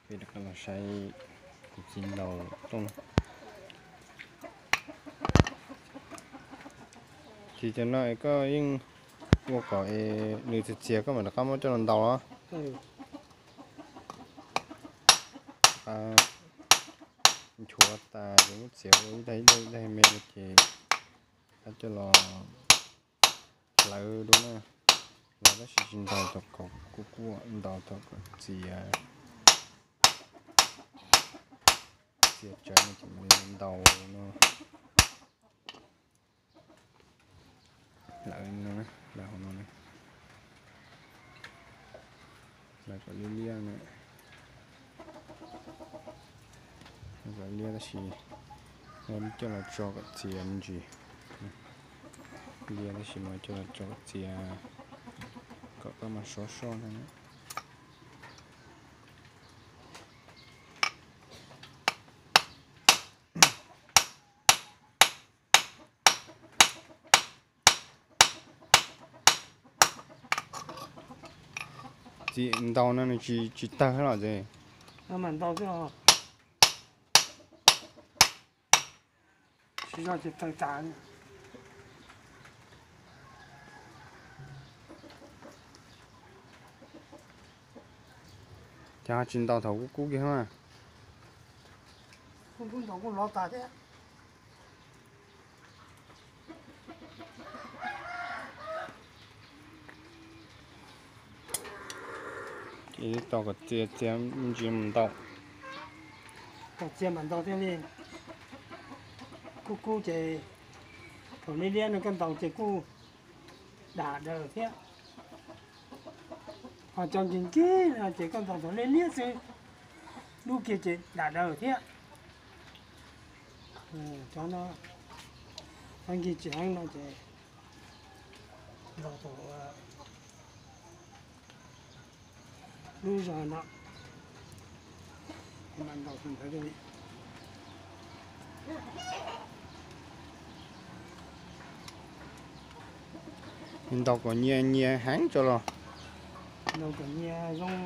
Peb rov qab los saib kuv txiv ntaus tooj. Ces cov no koj yeej ua kom nws txias txias koj mam rov qab muab coj los ntaus los? Nchuav tas ces muab txiav ua ib daim ib daim ib daim me no ces rov qab coj los hlawv dua na. Hlawv tab sis tsis ntaus thaum kom kuj kuaj, ntaus thaum kom txias, txias tsawv no ces mam li ntaus no. Hlawv no, hlawv hauv no na. Hlawv kom liab liab na. Hlawv kom liab tab sis muab coj los tso kom txias me ntsis. Liab tab sis muab coj los tso kom txias, kom koj mam sov soj ntag na. Txiv ntaus no nws tsis, tsis tawg los txiv? Mas ntaus xwb os. Tsis yog ces tawg tas. Ces ho tsis ntaus thaum kub kub kiag mas. Kub kub ntaus kuj lov tas thiab. Ces tos kom txias txias me ntsis mam ntaus. Kom txias mam ntaus thiaj li. Kub kub ces thaum liab liab no koj ntaus ces kuj dam daws thiab. Ho cov nkig nkig no ces koj ntaus thaum liab liab xwb, dub kiag ces dam daws thiab. Cov no, cov nkig tsis heev no ces ntaus thaum lub zog no. Ntaus kom nyias nyias heev tso los? Ntaus kom nyias zoo,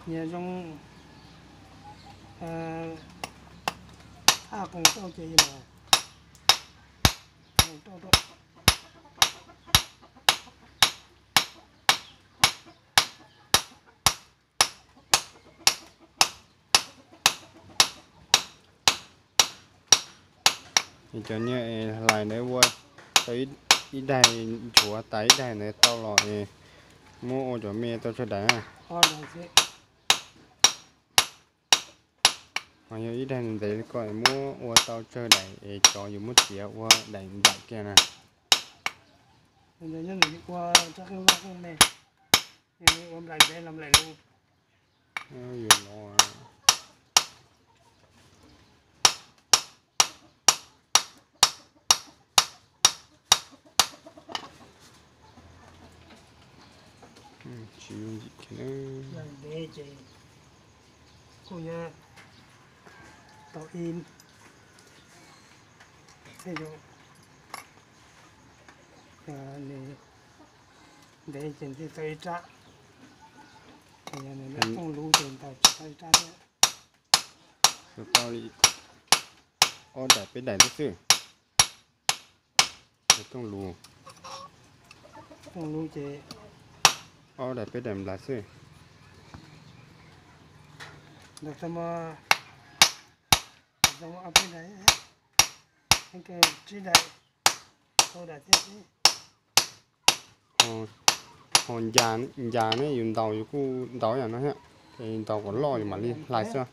nyias zoo, thaj qoos rau ces mas, qoos rau rau. Cov nyiaj es hlais ntawd ua tau ib daig, nchuav tas ib daig ntawd tau los es muab ua cov me tau tsawg daim na? Ho yog ib daig ntev ko muab ua tau tsawg daim es cov yuav muab txiav ua daim nplaim kiag na? Ua nplaim ntev los nplaim luv. Yuav lov. Tsis yooj yim kiag. Ntev ces kuj yuav tau ib, tej zaum nws ntev ces nws thiaj tau ib rab, yog nws lub tooj luv ces ntaus tsis tau ib rab thiab. Tau li ob daim peb daim xwb xwb. Tooj luv, tooj luv ces ob daim peb daim nplaim xwb. Ntaus tau ob peb daim, tsib daim, rau daim thiab xwb. Ho ncas ne, yus ntaus yus kuj ntaus yam no thiab, es ntaus kom loj yus mam li hlais xwb.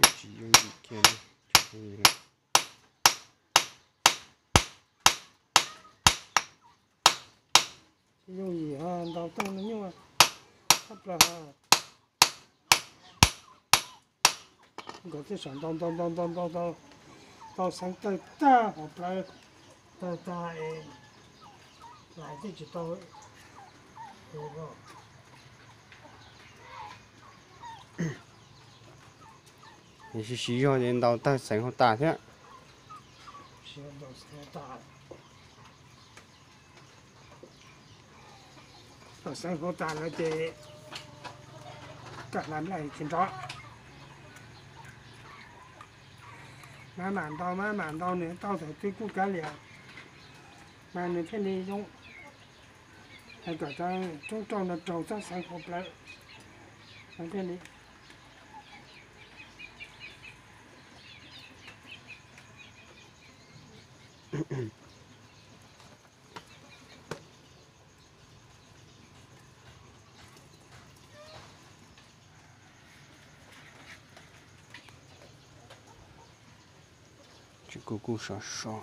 Tsis yooj yim kiag li. Tsis yooj yim ho ntaus tooj no nyuaj tshaj plaws ho. Nkawd thiaj sam ntaus ntaus ntaus ntaus ntaus ntaus, tau xeev tawg tag hauv plawv, tawg tag es lais thiaj tsis tau. Siv siv zog ces ntaus tag xeev hauv tas thiab. Tau xeev hauv tas lawm ces kawm hlais nplej tsis nrov. Maj mam ntaus, maj mam ntaus, nws tau thaum twg kuj kav liam, mas nws thiaj li zoo. Hais kom cov tsoob rauj no raug txoj xeev hauv plawv, nws thiaj li Tsis kuj kuj sov sov.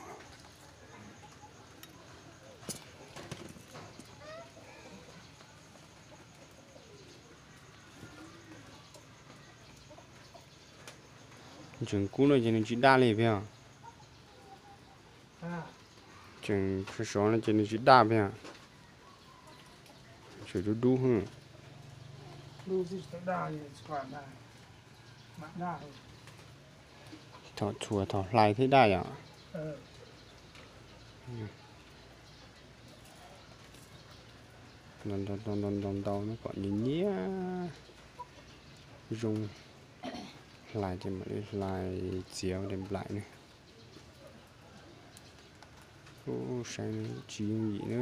Tseem kub no ces nws tsis daj li peb. Tseem sov sov no ces nws tsis daj peb. Tseem dub dub. Thaum txhuav thaum hlais thiaj daj yom. Ntaus ntaus ntaus ntaus ntaus kom nyias nyias zoo. Hlais ces mam li hlais txiav ua daim nplaim ne. Ub, saib tsis yooj yim na.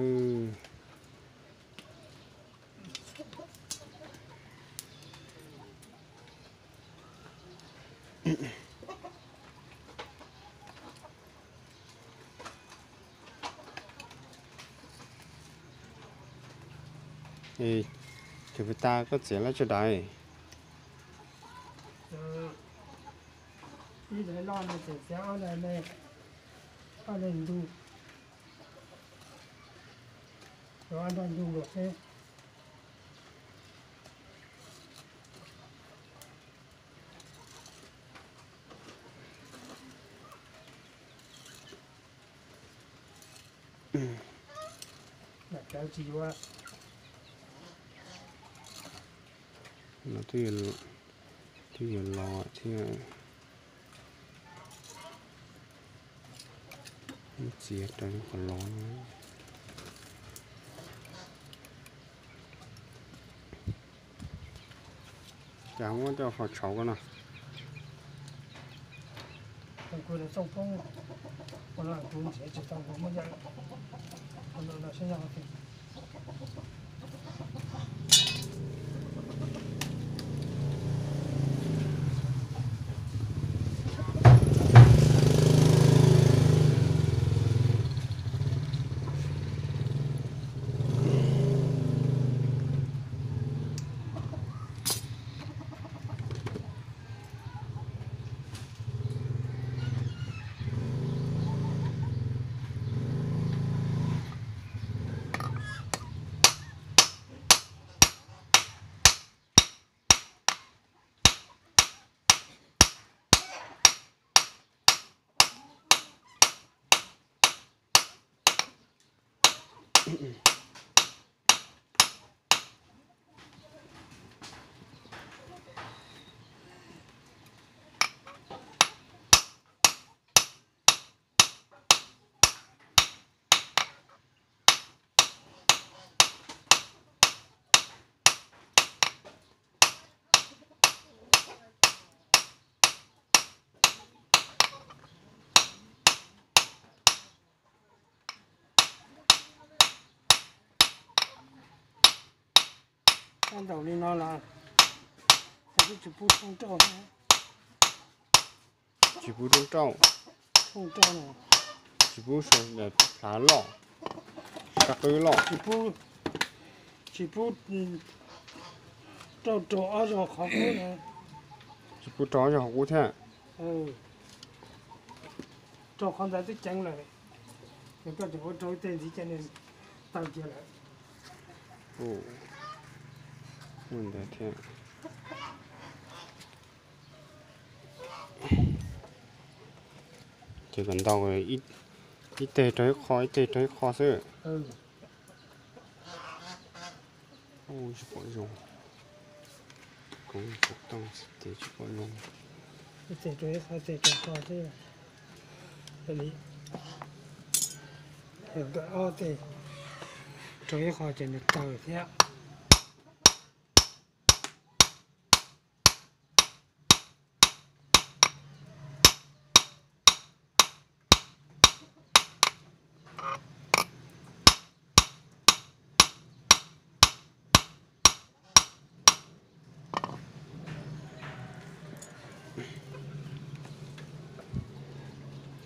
Ces puas tas koj txiav lab tsho daim? Ib daim loj no ces txiav ob daim me, ob daim ntug, ob daim ntug nkaus xwb. Los twb yuav los thiab. Txiav rau qhov los. Cas muab coj qhov tshauv ko no. Ntaus li no los tsis pub rooj rauj. Tsis pub rooj rauj. Tsis pub hlav loj, sab qwb loj. Tsis pub rauj rau ob zog qhov qub na. Tsis pub rau ob zog qhov qub thiab. Rau qhov ntawd twb ceev lawm, yog koj tseem ua rau ib teg ntxiv ces nws tawg kiag lawm. Ua ntawd thiab. Ces kom ntaus ib teg rau ib qho, ib teg rau ib qho xwb. Tsis pom zoo. Koov xov tooj xwb ces tsis pom zoo. Ib tes rau ib qho, ib tes rau ib qho xwb. Li, yog nkawm ob tes rau ib qho ces nws tawg thiab.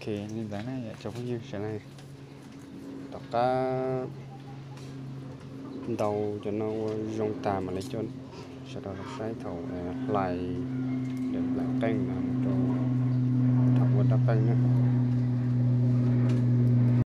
Ok, li ntawd na yom cov phooj ywg sawv daws. Tom qab ntau cov no ua zoo tas mam li coj sawv daws los saib thaum hlais lawv nplaim qeej no rau thaum ua dab qeej na.